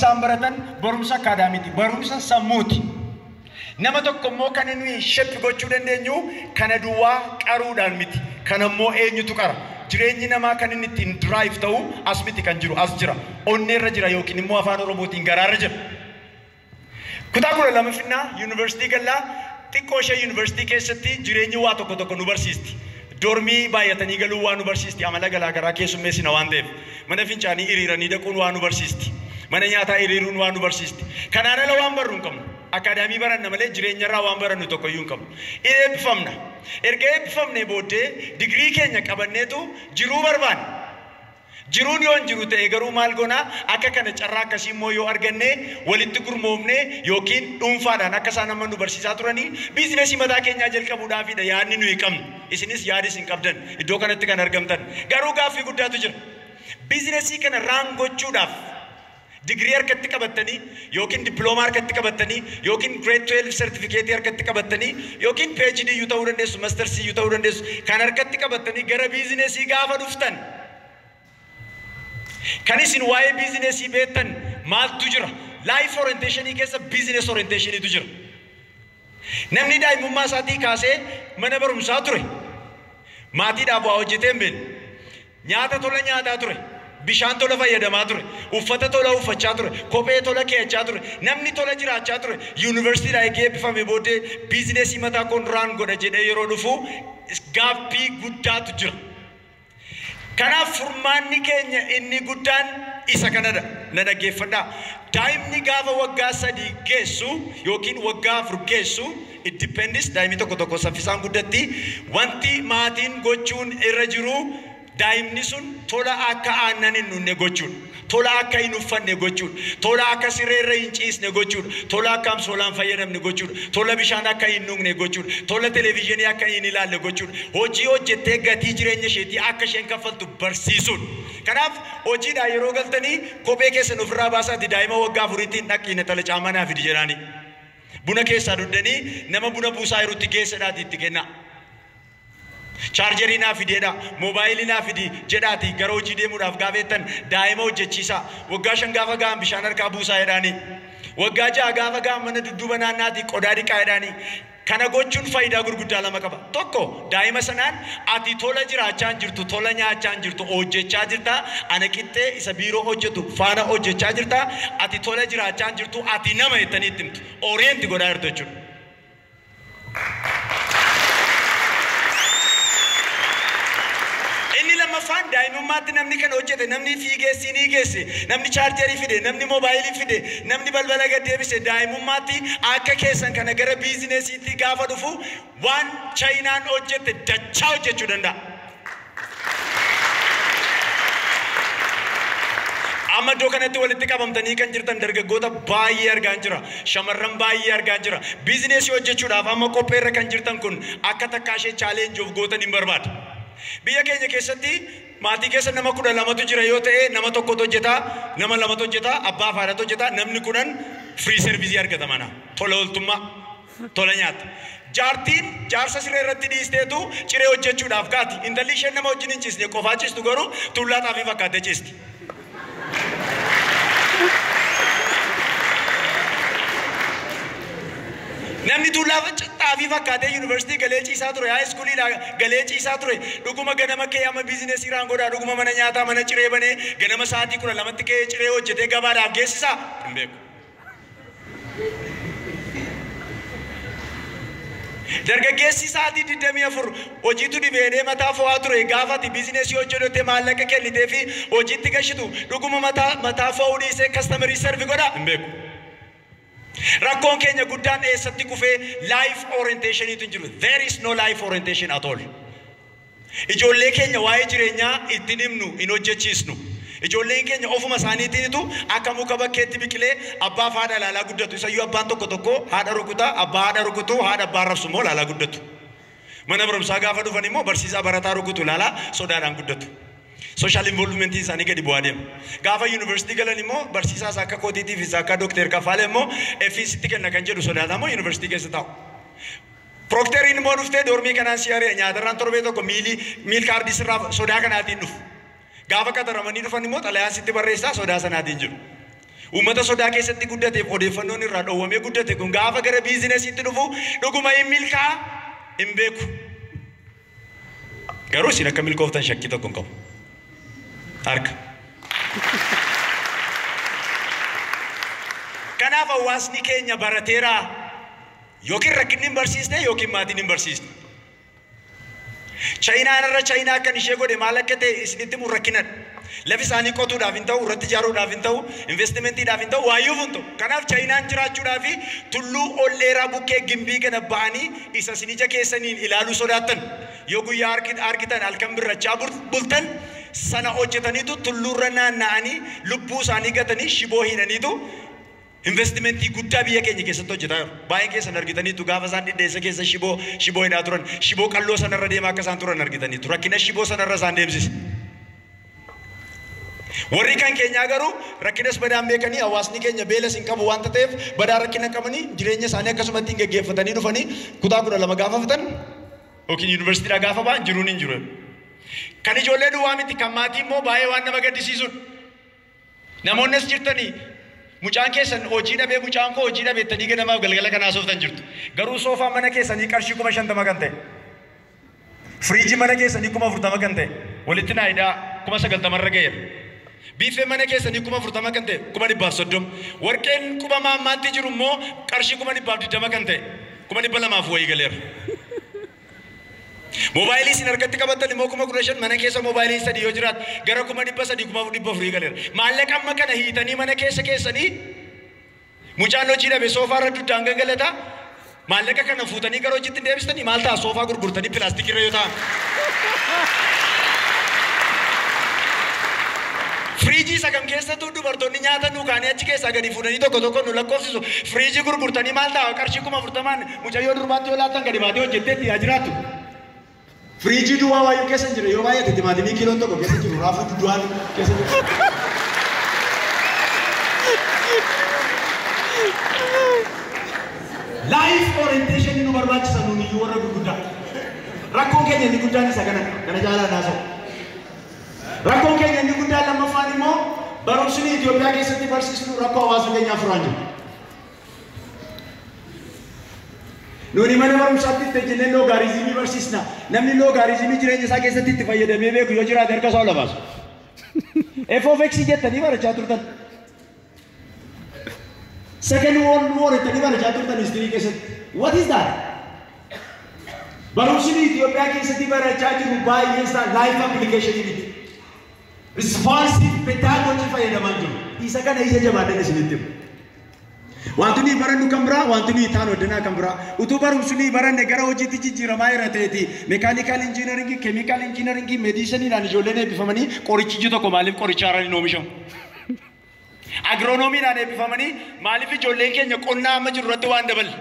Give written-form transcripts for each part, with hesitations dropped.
isaan baratan barumsa akaadaamiiti, barumsa sammuuti. Nama tokko immoo kan nuyi shape gochuu dandeenyu kana duwwaa qaruudhaan miti. Kana immoo eenyutu qara? Jireenyi namaa kan inni ittiin drive ta'u as miti kan jiru, as jira. Onneerra jira yookiin immoo afaan Oromootiin garaarra jira. Kutaa 12 finnaa yuunivarsiitii gallaa xiqqoo ishee yuunivarsiitii keessatti jireenyi waa tokko tokko nu barsiisti. Dormii baay'atanii galuu waa nu barsiisti. Amala garaa garaa keessummeessina waan ta'eef. Mana fincaanii hiriiranii dhaquun waa nu barsiisti. Mana nyaataa hiriiruun waa nu barsiisti. Kanaan ala waan barru hin qabnu. Akaadaamii baranna malee jireenyarraa waan barannu tokko iyyuu hin qabnu. Eebbifamna. Erga eebbifamnee booddee digirii keenya qabanneetu jiruu barbaanna. Jiruun yoo hin jiru ta'e garuu maal goonaa? Akka kana carraa akkasii immoo yoo arganne walitti gurmoofne yookiin dhuunfaadhaan akka isaan amma nu barsiisaa turanii biizinesii mataa keenyaa jalqabuudhaafidha yaadni nuyi qabnu. Isinis yaadis hin qabdan iddoo kanatti kan argamtan. Garuu gaaffii guddaatu jira. Biizinesii kana raan gochuudhaaf digirii harkatti qabattanii yookiin dippiloomaa harkatti qabattanii yookiin grade 12 certificate harkatti qabattanii yookiin PhD iyyuu ta'uu dandeessu, masters iyyuu ta'uu dandeessu kan harkatti qabattanii gara biizinesii gaafa dhuftan kan isin waa'ee biizinesii beektan maaltu jira? Life orientationii keessa business orientationiitu jira. Namni daa'imummaa isaatii kaasee mana barumsaa ture. Maatiidhaaf waa hojjetee hin beekne. Nyaata tola nyaataa ture. Bishaan tola fayyadamaa ture. Uffata tola uffachaa ture. Kophee tola keeyachaa ture. Namni tola jiraachaa ture. Yuunivarsiitiidhaa eegee eebbifame booddee biizinesii mataa koon raan godha jedhee yeroo dhufu gaaffii guddaatu jira. Kanaaf furmaanni keenya inni guddaan isa kanadha. Na dhaggeeffadhaa. Daa'imni gaafa waggaa 3 geessu yookiin waggaa 4 geessu, it depends, daa'imni tokko tokko saffisaan guddatti. Wanti maatiin gochuun irra jiru daa'imni sun tola akka aannan hin dhunne gochuudha. Tola akka hin uffanne gochuudha. Tola akka sireerra hin ciisne gochuudha. Tola akka amsoolaan fayyadamne gochuudha. Tola bishaan akka hin dhugne gochuudha. Tola televezyiinii akka hin ilaalle gochuudha. Hojii hojjettee gatii jireenya isheetii akka isheen kaffaltu barsiisuudha. Kanaaf hojiidhaa yeroo galtanii kophee keessan ofirraa baasaati daa'ima waggaa 4tiin dhaqiina tala caamaa naa fidi jedhaani. Buna keessaa duddanii nama buna buusaa jirutti geessadhaati itti kennaa. Chaarjerii naa fideedha, moobaayilii naa fidi jedhaati gara hojii deemuudhaaf gaafa jettan daa'ima hojjechiisaa. Waggaa 5 gaafa ga'an bishaan harkaa buusaa jedhaani. Waggaa 6 gaafa ga'an mana dudduuba naannaatii qodaa dhiqaa jedhaani. Kana gochuun faayidaa gurguddaa lama qaba. Tokko, daa'ima sanaan ati tola jiraachaa hin jirtu, tola nyaachaa hin jirtu, hojjechaa jirta, ana qixxee isa biiroo hojjetu faana hojjechaa jirta, ati tola jiraachaa hin jirtu, ati nama jettanii itti himtu. Orienti godhaa jirtu jechuudha. Inni lammaffaan daa'imummaatti namni kana hojjete, namni fiigee siinii geesse, namni chaarjerii fide, namni moobaayilii fide, namni balbala gad deebise daa'imummaatti akka keessan kana gara biizinesiitti gaafa dhufu waan Chaayinaan hojjette dachaa hojjechuu danda'a. Amma iddoo kanatti walitti qabamtanii kan jirtan dargaggoota baay'ee argaan jira. Shamarran baay'ee argaan jira. Biizinesii hojjechuudhaaf amma qopheerra kan jirtan kun akka takkaa ishee challenge of gootan hin barbaadu. Biyya keenya keessatti maatii keessa nama 12tu jira yoo ta'e nama tokkotu hojjeta, nama lamatu hojjeta, abbaa fi haadhatu hojjeta, namni 10 free service argata mana. Tola ooltummaa, tola nyaata. Jaartiin jaarsa siree irratti dhiisteetu ciree hojjechuudhaaf kaati. Intalli isheen nama wajjin hin ciisne qofaa ciistu garuu tuullaa xaafii fakkaattee ciisti. Namni tuullaa xaafii fakkaatee yuunivarsiitii galee ciisaa ture, haay iskuuliidhaa galee ciisaa ture, dhuguma ganama ka'ee amma biizinesii raan godhaa, dhuguma mana nyaataa mana ciree banee ganama sa'aatii 12tti ka'ee ciree hojjetee gabaadhaaf geessisaa? Hin beeku. Dargaggeessi sa'aatii 24 hojiitu dhibeenee mataa fo'aa ture gaafa ati biizinesii hojjetee maallaqa kennitee fi hojiitti gashitu dhuguma mataa fo'uu dhiisee kastamarii servi godhaa? Hin beeku. Rakkoon keenya guddaan eessatti kufee life orientationiitu hin jiru. There is no life orientation at all. Ijoollee keenya waa'ee jireenyaa ittiin himnu hin hojjechiisnu. Ijoolleen keenya ofuma isaaniitiinitu akka muka bakkeetti biqilee abbaa fi haadha ilaalaa guddatu. Isayyuu abbaan tokko tokko haadha rukutaa, abbaa haadha rukutu, haadha abbaa arrabsu immoo ilaalaa guddatu. Mana barumsaa gaafa dhufan immoo barsiisaa barataa rukutu ilaalaa sodaadhaan guddatu. Social involvement isaanii gadi bu'aa deema. Gaafa yuunivarsiitii galan immoo barsiisaa isaa akka kootiitiif isaa akka Dookter Kaffaalee immoo FCtti kenna kan jedhu sodaataa immoo yuunivarsiitii keessa taa'u. Prokteriin immoo dhuftee doormii kanaan si ari'a nyaatarraan torbee tokko miil kaardii sirraa sodaa kanaatiin dhufu. Gaafa qaxaramanii dhufan immoo xalayaan sitti barreessaa sodaa sanaatiin jiru. Uummata sodaa keessatti guddateef odeeffannoon irraa dhowwamee guddate kun gaafa gara biizinesiitti dhufu dhuguma hin milkaa'a hin beeku. Garuu isin akka milkooftan shakkii tokko hin qabu. Harka. Kanaaf hawaasni keenya barateera yookiin rakkinni hin barsiisne yookiin maatiin hin barsiisne. Chaayinaan irra Chaayinaa kan ishee godhe maal akka ta'e isinitti himu rakkinadha. Lafi isaanii qotuudhaaf hin ta'u, irratti ijaaruudhaaf hin ta'u, investimentiidhaaf hin ta'u, waayyuuf hin ta'u. Kanaaf Chaayinaan jiraachuudhaaf tulluu ol dheeraa bukkee gimbii kana ba'anii isa isin ija keessaniin ilaaluu sodaattan. Yoo guyyaa argitan halkan birrachaa bultan sana hojjetaniitu tulluurra naanna'anii lubbuu isaanii gatanii shiboo hidhaniitu investimentii guddaa biyya keenya keessatti hojjetaa jiru. Baay'een keessan argitaniitu gaafa isaan dhidheessa keessa shiboo hidhaa turan, shiboo qalloo sanarra deemaa akka isaan turan argitaniitu. Rakkina shiboo sanarra isaan deemsise. Warri kan keenyaa garuu rakkinas badaan beekanii hawaasni keenya beelas hin qabu waanta ta'eef badaa rakkina qabanii jireenya isaanii akkasumatti hin geggeeffatanii dhufanii kutaa 12 gaafa fixan yookiin yuunivarsiitiidhaa gaafa ba'an jiruun hin jiru. Kan ijoollee duwwaa miti kan maatii immoo baay'ee waan nama gaddisiisudha. Namoonni as jirtanii mucaan keessan hojii dhabee mucaan koo hojii dhabee jettanii ganamaaf galgala kanaa sooftan jirtu. Garuu soofaan mana keessanii qarshii 50,000 kan ta'e. Firiijii mana keessanii 40,000 kan ta'e. Walitti naayidaa 90,000 irra ga'eera. Biiffee mana keessanii 40,000 kan ta'e 130,000. Warqeen quba maammaatti jiru immoo qarshii 120,000 kan ta'e 200,000 wayii galeera. Moobaayilii isin harkatti qabattan immoo 15,000 mana keessa moobaayilii 3 yoo jiraatu gara 300,000 400,000 galeera. Maallaqa amma kana hiitanii mana keessa keessanii mucaan hojii dhabe soofaarra duddaan gangalataa maallaqa kana fuutanii gara hojiitti hin deebistanii maal ta'a soofaa gurgurtanii pilaastikirra yoo ta'an. Firiijii isa kam keessattuu dubartoonni nyaata nu kaanii achi keessaa gadi fuudhanii tokko tokko nu lakkoofsisu. Firiijii gurgurtanii maal ta'a qarshii 40,000 mucayyoo durbaatti yoo laattan gadi baatee hojjettee itti haa jiraattu. Firiijii duwwaa waayyuu keessa hin jiru yoo baay'ate timaatimii kiiloon tokko keessa jiru raafuu duwwaan keessa jiru. Life orientation nu barbaachisa nuun iyyuu warra gurguddaa. Rakkoon keenya inni guddaan isa kana kana jaalaa naasa'u. Rakkoon keenya inni guddaan lammaffaan immoo barumsni Itoophiyaa keessatti barsiisnu rakkoo hawaasa keenyaa furaa jiru. Nuuni mana barumsaatti itti hojjennee loogaariizimii barsiisna. Namni loogaariizimii jireenya isaa keessatti itti fayyadamee beeku yoo jiraate harka isaa ol baasu. F of X jettanii barachaa turtan. Second World War jettanii barachaa turtan history keessatti. What is that? Barumsni Itoophiyaa keessatti barachaa jiru baay'een isaa life application miti. Responsive pedagogy fayyadamaa jiru. Isa kana ija jabaadhan isinitti himu. Wanti nuyi barannu kan biraa, wanti nuyi taanu addanaa kan biraa. Utuu barumsi nuyi baranne gara hojiitti jijjiiramaa jira ta'eeti. Mechanical engineering, chemical engineering, mediciniidhaan ijoolleen eebbifamanii qorichi tokko maaliif qoricha haaraan hin oomishamu? Agiroonomiidhaan eebbifamanii maaliif ijoolleen keenya qonnaa amma jiru irratti waan daballe?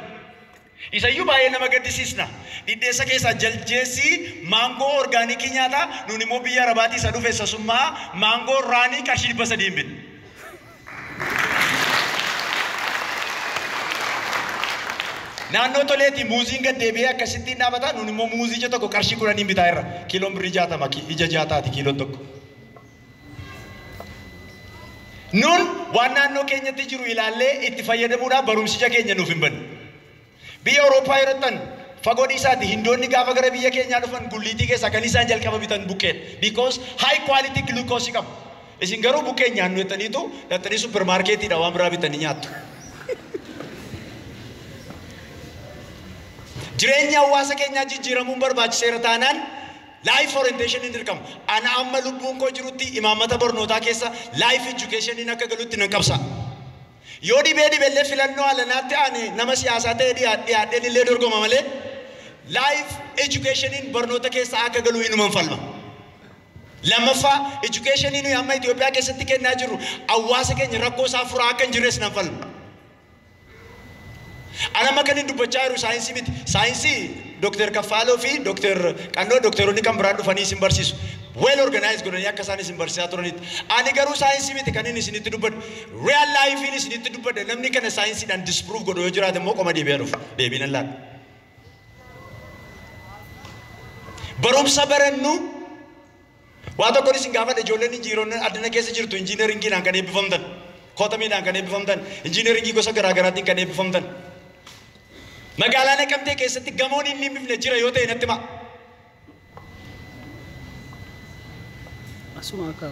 Isayyuu baay'ee nama gaddisiisna. Dhidheessa keessaa jaljeessi maangoo orgaanikii nyaata nuun immoo biyya Arabaatii isa dhufe sasummaa maangoo raanii qarshii 300 hin binne. Naannoo toleetii muuziin gad deebi'ee akkasittiin dhaabata nuun immoo muuzii ija tokko qarshii 10 bitaa irra. Kiiloon birrii 60 ija 60 kiiloon tokko. Nuun waan naannoo keenyatti jiru ilaallee itti fayyadamuudhaaf barumsicha keenya nuuf hin banne. Biyya Awurooppaa yeroo ta'an fagoo dhiisaati hindoonni gaafa gara biyya keenyaa dhufan gulliitii keessaa kan isaan jalqaba bitan buqqeedha. Because high quality glucose qabu. Isin garuu buqqee nyaannu jettaniitu dhattanii supermarketiidha waan biraa bitanii nyaattu. Jireenya hawaasa keenyaa jijjiiramuun barbaachiseera taanaan life orientation hin dirqamu. Ana amma lubbuun koo jirutti imaammata barnootaa keessa life education akka galutti nan qabsa. Yoo dhibee dhibellee filannoo alanaatti ani nama siyaasaa ta'e dhiyaadheen illee dorgoma malee life education barnoota keessa akka galu hinuman falma. Lammaffaa education nuyi amma Itoophiyaa keessatti kennaa jirru hawaasa keenya rakkoo isaa furaa akka hin jirres nan falma. Ana amma kan hin dubbachaa jiru saayinsii miti. Saayinsii Dr. Kaffaaloo fi Dr. Qannoo dokteeronni kan biraan dhufanii isin barsiisu. Well organized godhanii akka isaan isin barsiisaa turanitti. Ani garuu saayinsii miti kan inni isinitti dubbadhu. Real life isinitti dubbadha. Namni kana saayinsiidhaan disprove godhu yoo jiraate immoo qoma deebi'aa dhufu. Deebiin allaadha. Barumsa barannu waa tokkoon isin gaafadha ijoolleen injiiroonni addana keessa jirtu injiinaringiidhaan kan eebbifamtan. Kootameedhaan kan eebbifamtan, injiineringii gosa garaa garaatiin kan eebbifamtan. Magaalaa Naqamtee keessatti gamoon inni hin bifne jira yoo ta'e natti himaa. Asuma akka.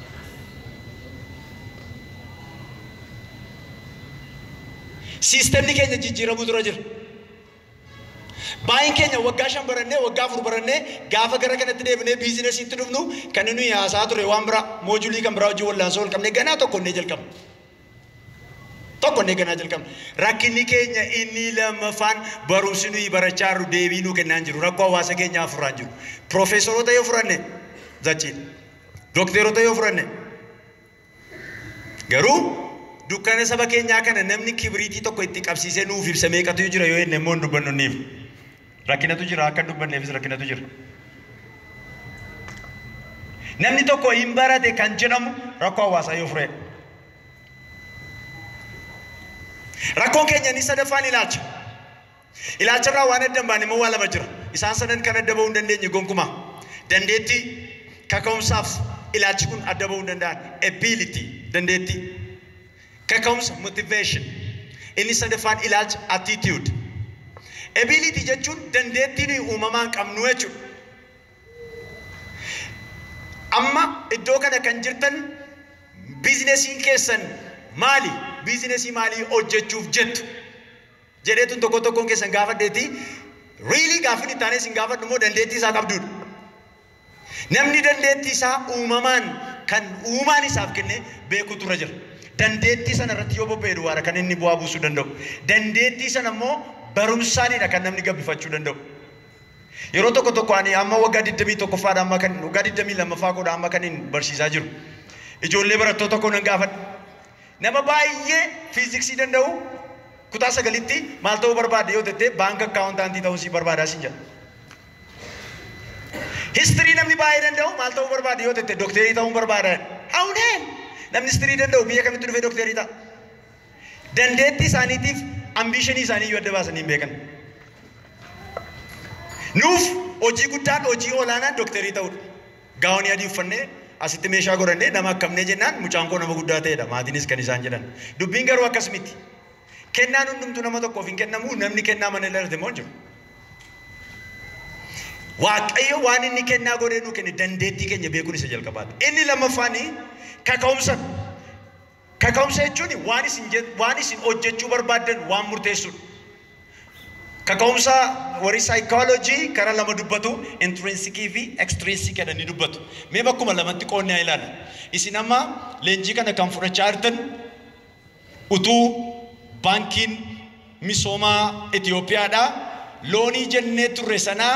Siistemni keenya jijjiiramuu dura jira. Baay'een keenya waggaa 5 barannee waggaa 4 barannee gaafa gara kanatti deebinee biizinesiitti dhufnu kan nuyi haasaa ture waan biraa moojulii kan biraa hojii wallaansoo ol qabnee ganaa tokko innee jalqabna. Tokko innee ganaa jalqabna. Rakkinni keenya inni lammaffaan barumsi nuyi barachaa jirru deebii nuu kennaa hin jiru. Rakkoo hawaasa keenyaa furaa hin jiru. Piroofeesoroota yoo furanne zachiidha. Dookteerota yoo furanne garuu dukkana saba keenyaa kana namni kibriitii tokko itti qabsiisee nuuf ibsa meeqatu jira yoo jenne immoo hin dubbannu niif. Rakkinatu jira akka hin dubbanneefis rakkinatu jira. Namni tokko hin barate kan jedhamu rakkoo hawaasaa yoo fureedha. Rakkoon keenya inni sadaffaan ilaalcha. Ilaalcharraa waan adda hin baane immoo waa lama jira. Isaan sadan kan adda bahuu hin dandeenye gonkumaa. Dandeettii, kaka'umsaaf ilaalchi kun adda bahuu hin danda'an. Ability, dandeettii. Kaka'umsa, motivation. Inni sadaffaan ilaalcha, attitude. Ability jechuun dandeettii nuyi uumamaan qabnu jechuudha. Amma iddoo kana kan jirtan biizinesiin keessan maali? Biizinesii maalii hojjechuuf jettu? Jedheetun tokko tokkoon keessan gaafadheeti. Riilii gaaffiin itti aanee isin gaafadhu immoo dandeettii isaa qabduudha. Namni dandeettii isaa uumamaan kan uumaan isaaf kenne beekuutu irra jira. Dandeettii sana irratti yoo bobba'e duwwaadha kan inni bu'aa buusuu danda'u. Dandeettii sana immoo barumsaanidha kan namni gabbifachuu danda'u. Yeroo tokko tokko ani amma waggaa 21ffaadha amma kan waggaa 22ffaa koodha amma kan hin barsiisaa jiru. Ijoollee barattoota koo nan gaafadha. Nama baay'ee fiiziksii danda'u kutaa 9tti maal ta'uu barbaadde yoo jettee baanka akkaawuntaantii ta'uu si barbaadaa siin jedha. Histirii namni baay'ee danda'u maal ta'uu barbaadde yoo jette dookterii ta'uu barbaada. Hawuneen namni histirii danda'u biyya kamitti dhufee dookterii ta'a? Dandeettii isaaniitiif ambiishinii isaanii iyyuu adda baasanii hin beekan. Nuuf hojii guddaan hojii olaanaan dookterii ta'uudha. Gaawonii adii uffannee asitti meeshaa godhannee nama akkamnee jennaan mucaan koo nama guddaa ta'edha. Maatiinis kan isaan jedhan. Dubbiin garuu akkas miti. Kennaan hundumtuu nama tokkoof hin kennamu, namni kennaa mana ilaalate immoo hin jiru. Waaqayyo waan inni kennaa godhee nuu kenne dandeettii keenya beekuun isa jalqabaati. Inni lammaffaan kaka'umsa. Kaka'umsa jechuun waan isin hojjechuu barbaaddan waan murteessuudha. Kaka'umsa warri saayikooloojii karaa lama dubbatu, intrinsikii fi extrinsikii jedhanii dubbatu. Mee bakkuma lamatti qoonnee haa ilaallu. Isin amma leenjii kana kan fudhachaa jirtan utuu baankiin misoomaa Itoophiyaadhaa loonii jennee turre sanaa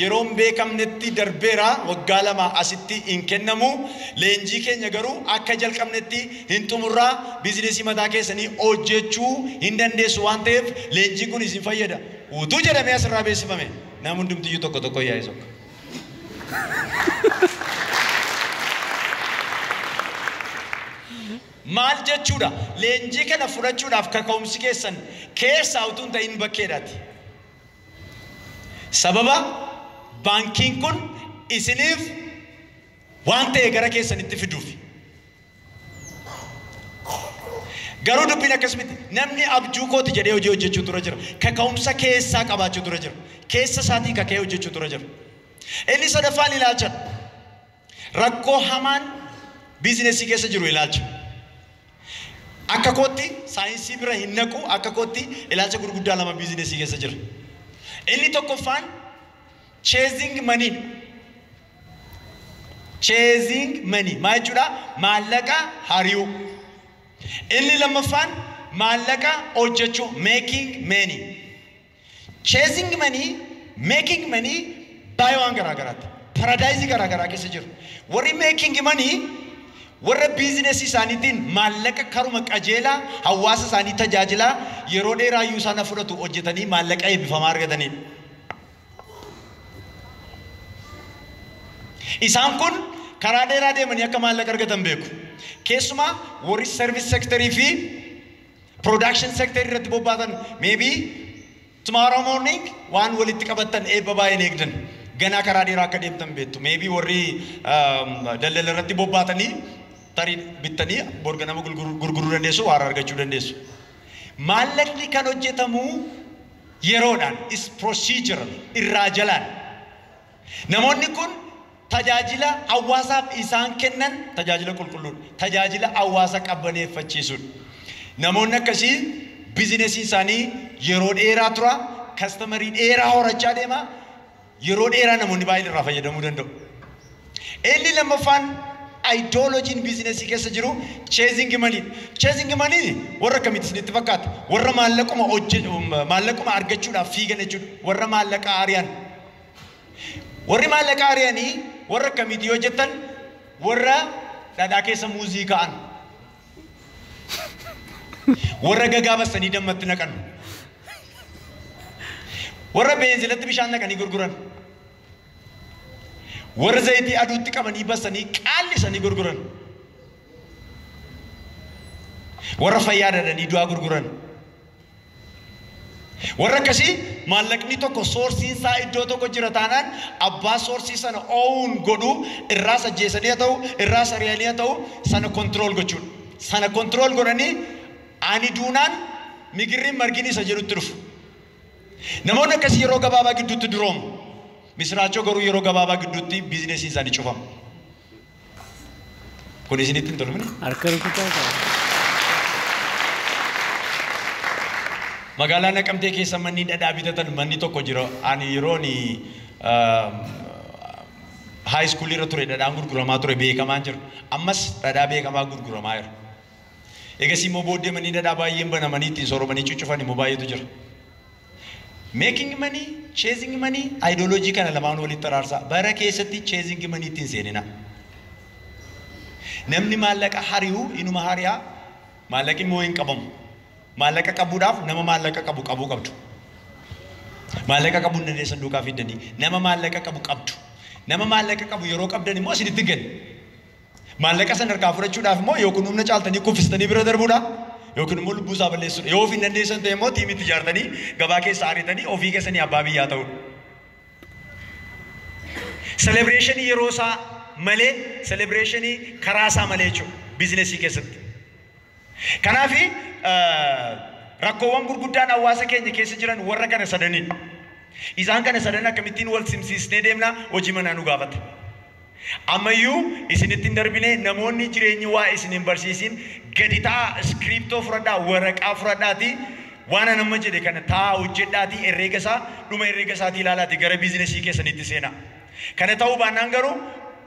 yeroo hin beekamnetti darbeera waggaa 2 asitti hin kennamu. Leenjii keenya garuu akka jalqabnetti hin xumurraa biizinesii mataa keessanii hojjechuu hin dandeessu waan ta'eef leenjiin kun isin fayyada. Utuu jedhamee asirraa beeksifame nama hundumtiyyuu tokko tokko yaa'ee sokka. Maal jechuudha? Leenjii kana fudhachuudhaaf kaka'umsi keessan keessaa utuu hin ta'in bakkeedhaati. Sababa baankiin kun isiniif waan ta'e gara keessanitti fiduuf. Garuu dubbiin akkas miti. Namni abjuu kooti jedhee hojii hojjechuu dura jira. Kaka'umsa keessaa qabaachuu dura jira. Keessa isaatii kaka'ee hojjechuu dura jira. Inni sadaffaan ilaalcha. Rakkoo hamaan biizinesii keessa jiru ilaalcha. Akka kootti saayinsii bira hin naqu, akka kootti ilaalcha gurguddaa lama biizinesii keessa jira. Inni tokkoffaan chasing money. Chasing money maal jechuudha? Maallaqa hari'uu. Inni lammaffaan maallaqa hojjechuu, making money. Chasing money, making money baay'ee waan garaa garaatti. Paradaayizii garaa garaa keessa jiru. Warri making money warra biizinesii isaaniitiin maallaqa karuma qajeelaa hawaasa isaanii tajaajilaa yeroo dheeraa iyyuu isaan fudhatu hojjetanii maallaqa eebbifamaa argatanidha. Isaan kun karaa dheeraa deemanii akka maallaqa argatan beeku. Keessumaa warri service sectorii fi production sectorii irratti bobbaatan maybe tomorrow morning waan walitti qabattan eebba baay'een eegdan. Ganaa karaa dheeraa akka deemtan beektu. Maybe warri daldala irratti bobbaatanii Tarii bittanii borga nama gurguruu dandeessu, waan argachuu dandeessu. Maallaqni kan hojjetamu yeroodhaan, is procedural, irraa jalaan. Namoonni kun tajaajila hawaasaaf isaan kennan tajaajila qulqulluudha. Tajaajila hawaasa qabbaneeffachiisudha. Namoonni akkasii biizinesiin isaanii yeroo dheeraa tura, customerii dheeraa horachaa deema, yeroo dheeraa namoonni baay'een irraa fayyadamuu danda'u. Inni lammaffaan ideologyn biizinesii keessa jiru chasing money. Chasing money warra akkamitti isinitti fakkaata? Warra maallaquma maallaquma argachuudhaaf fiigan jechuudha. Warra maallaqa ari'an. Warri maallaqa ari'anii warra akkamiiti yoo jettan, warra dhadhaa keessa muuzii ka'an. Warra gagaa bassanii dammatti naqan. Warra beenzilatti bishaan naqanii gurguran. Warra zayitii aduutti qabanii bassanii qaallisanii gurguran. Warra fayyaa dadanii du'aa gurguran. Warra akkasii maallaqni tokko sourceiin isaa iddoo tokko jira taanaan, abbaa sourceii sana own godhu irraas ajjeesanii haa ta'u, irraas ari'anii haa ta'u, sana control gochuudha. Sana control godhanii ani duunaan migirriin margin isa jedhutti dhufu. Namoonni akkasii yeroo gabaabaa gidduutti duroomu. Misiraachoo garuu yeroo gabaabaa gidduutti biizinesiin isaanii cufama. Kun isinitti hin tolmine? Harka rukutaa qaba. Magaalaa Naqamtee keessa manni dhadhaa bitatan manni tokko jira. Ani yeroon high school irra ture dhadhaan gurguramaa ture, beekamaan jira. Ammas dhadhaa beekamaa gurguramaa jira. Egas immoo booddee manni dhadhaa baay'een banamanii ittiin sooromanii cuccufan immoo baay'eetu jira. Making money, chasing money, ideology kana lamaan walitti araarsaa. Bara keessatti chasing money ittiin seenina. Namni maallaqa hari'u inuma hari'aa, maallaqi immoo hin qabamu. Maallaqa qabuudhaaf nama maallaqa qabu qabuu qabdu. Maallaqa qabuu hin dandeessan duukaa fiddanii nama maallaqa qabu qabdu. Nama maallaqa qabu yeroo qabdan immoo isinitti hin kennu. Maallaqa sana harkaa fudhachuudhaaf immoo yookiin humna caaltanii kuffistanii bira darbuudha, yookiin immoo lubbuu isaa balleessuudha. Yoo ofii hin dandeessan ta'e immoo teamitti ijaartanii gabaa keessa ariitanii ofii keessanii abbaa biyyaa ta'uudha. Celebrationii yeroo isaa malee, celebrationii karaa isaa malee jechuudha biizinesii keessatti. Kanaafi rakkoowwan gurguddaan hawaasa keenya keessa jiran warra kana sadanidha. Isaan kana sadan akkamittiin wal simsiisnee deemna, hojii manaa nu gaafata. Ammayyuu isinitti hin darbine. Namoonni jireenyi waa isin hin barsiisin gadi ta'a, iskiriiptoo fudhadhaa, waraqaa fudhadhaati, waan an amma jedhe kana taa'aa hojjedhaatii, herreega isaa dhuma herreega isaatii ilaalaati gara biizinesii keessanitti seenaa. Kana ta'uu baannaan garuu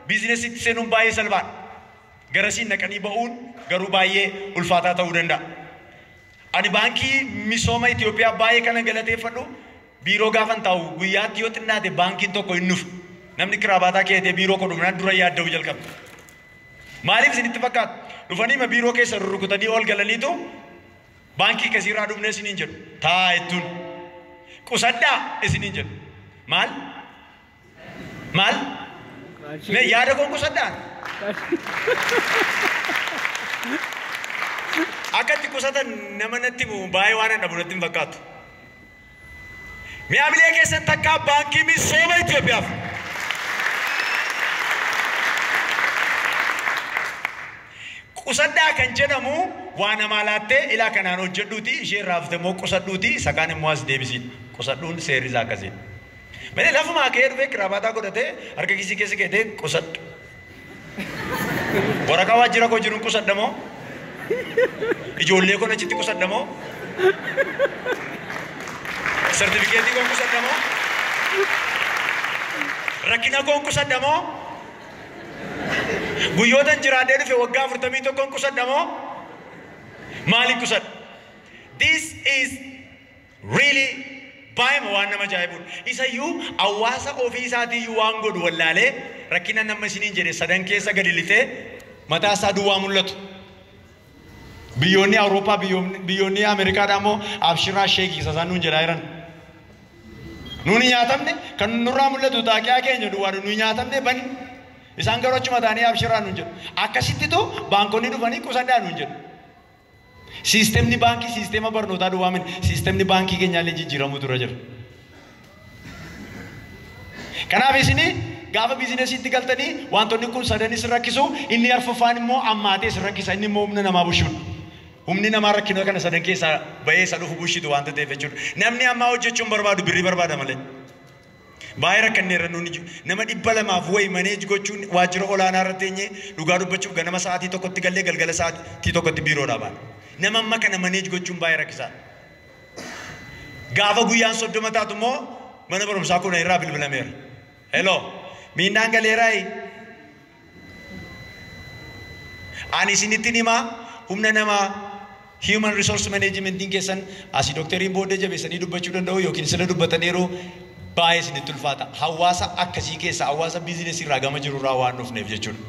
biizinesiitti seenuun baay'ee salphaadha. Garasiin naqanii ba'uun garuu baay'ee ulfaataa ta'uu danda'a. Ani Baankii Misooma Itoophiyaa baay'ee kana galateeffadhu. Biiroo gaafan taa'u guyyaatti yoo xinnaate baankiin tokko hin dhufu. Namni kiraabaataa keetee biiroo koo dhufnaan dura yaadda'uu jalqaba. Maaliif isinitti fakkaata? Dhufanii ma biiroo keessa rurrukutanii ol galaniitu baankii kasiirraa dhufnee isiniin jedhu. Taa jettuun. Qusadhaa isiniin jedhu. Maal? Maal? Mee yaada koon qusadhaan? Akka itti qusatan nama natti himu baay'ee waan hin dhabu natti hin fakkaatu. Mi'aamilee keessan takkaa Baankii Misooma Itoophiyaaf. Qusadhaa kan jedhamu waa namaa laattee ilaa kanaan hojjedhuuti, ishee irraa hafte immoo qusadhuuti, isa kaan immoo as deebisiidha. Qusadhuun seerri isaa akkasiidha. Malee lafumaa ka'ee dhufee kiraabataa godhatee harka kiisii keessa keetee qusadhu. Waraqaa waajjira koo jiruun qusadha moo? Ijoollee koon achitti qusadha moo? Sartifikeetii koon qusadha moo? Rakkina koon qusadha moo? Guyyootan jiraadhee dhufe waggaa 41n qusadha moo? Maaliin qusadha? This is really baay'ee waan nama ajaa'ibudha. Isayyuu hawaasa ofii isaatiiyyuu waan godhu wallaalee rakkina nama isiniin jedhe sadan keessa gadi lixee mataa isaa duwwaa mul'atu. Biyyoonni Awurooppaa, biyyoonni Ameerikaadhaa immoo abshiraa sheekii isa isaan nuun jedhaa jiran. Nuuni nyaatamne, kan nurraa mul'atu taaqiyaa keenya duwwaadha, nuyi nyaatamne bani. Isaan garuu achuma ta'anii abshiraa nuun jedhu. Akkasittitu baankonni dhufanii qusadhaa nuun jedhu. Siistemni baankii siisteema barnootaa duwwaa miti. Siistemni baankii keenyaallee jijjiiramuu dura jira. Kanaaf isini Gaafa biizinesiitti galtanii wantoonni kun sadanis rakkisu, inni arfaffaan immoo ammaatee sin rakkisa, inni immoo humna namaa bushuudha. Humni namaa rakkina kana sadan keessaa bahee isa dhufu bushitu waanta ta'eef jechuudha. Namni ammaa hojjechuun barbaadu birrii barbaada malee. Baay'ee rakkanneerra nuuni nama 200f wayi manage gochuun waajjira olaanaa irra teenyee dhugaa dubbachuuf ganama sa'aatii 1tti gallee galgala sa'aatii 1tti biiroodhaa baana. Nama amma kana manage gochuun baay'ee rakkisaadha. Gaafa guyyaan 30 taatu immoo mana barumsaa kun irraa bilbilameera. Hello, miindaan galeeraayi? Ani isinittin himaa, humna namaa human resource managementiin keessan asii dookteriin booddee jabeessanii dubbachuu danda'u yookiin sila dubbataniiru, baay'ee isinitti ulfaata. Hawaasa akkasii keessa, hawaasa biizinesii irraa gama jiru irraa waan dhufneef jechuudha.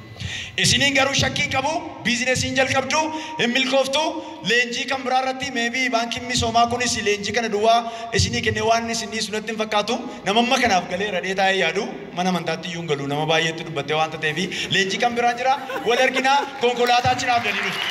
Isiniin garuu shakkii qabu, biizinesiin jalqabdu hin milkooftu. Leenjii kan biraa irratti maybe baankiin misoomaa kunis leenjii kana duwwaa isinii kennee waan isinii sunatti hin fakkaatu. Nama amma kanaaf galee radhee taa'ee yaadu mana amantaatti iyyuu hin galu, nama baay'eetti dubbattee waanta ta'eef leenjii kan biraan jira. Wal arginaa, konkolaataa achi dhaabdanii dhuftu.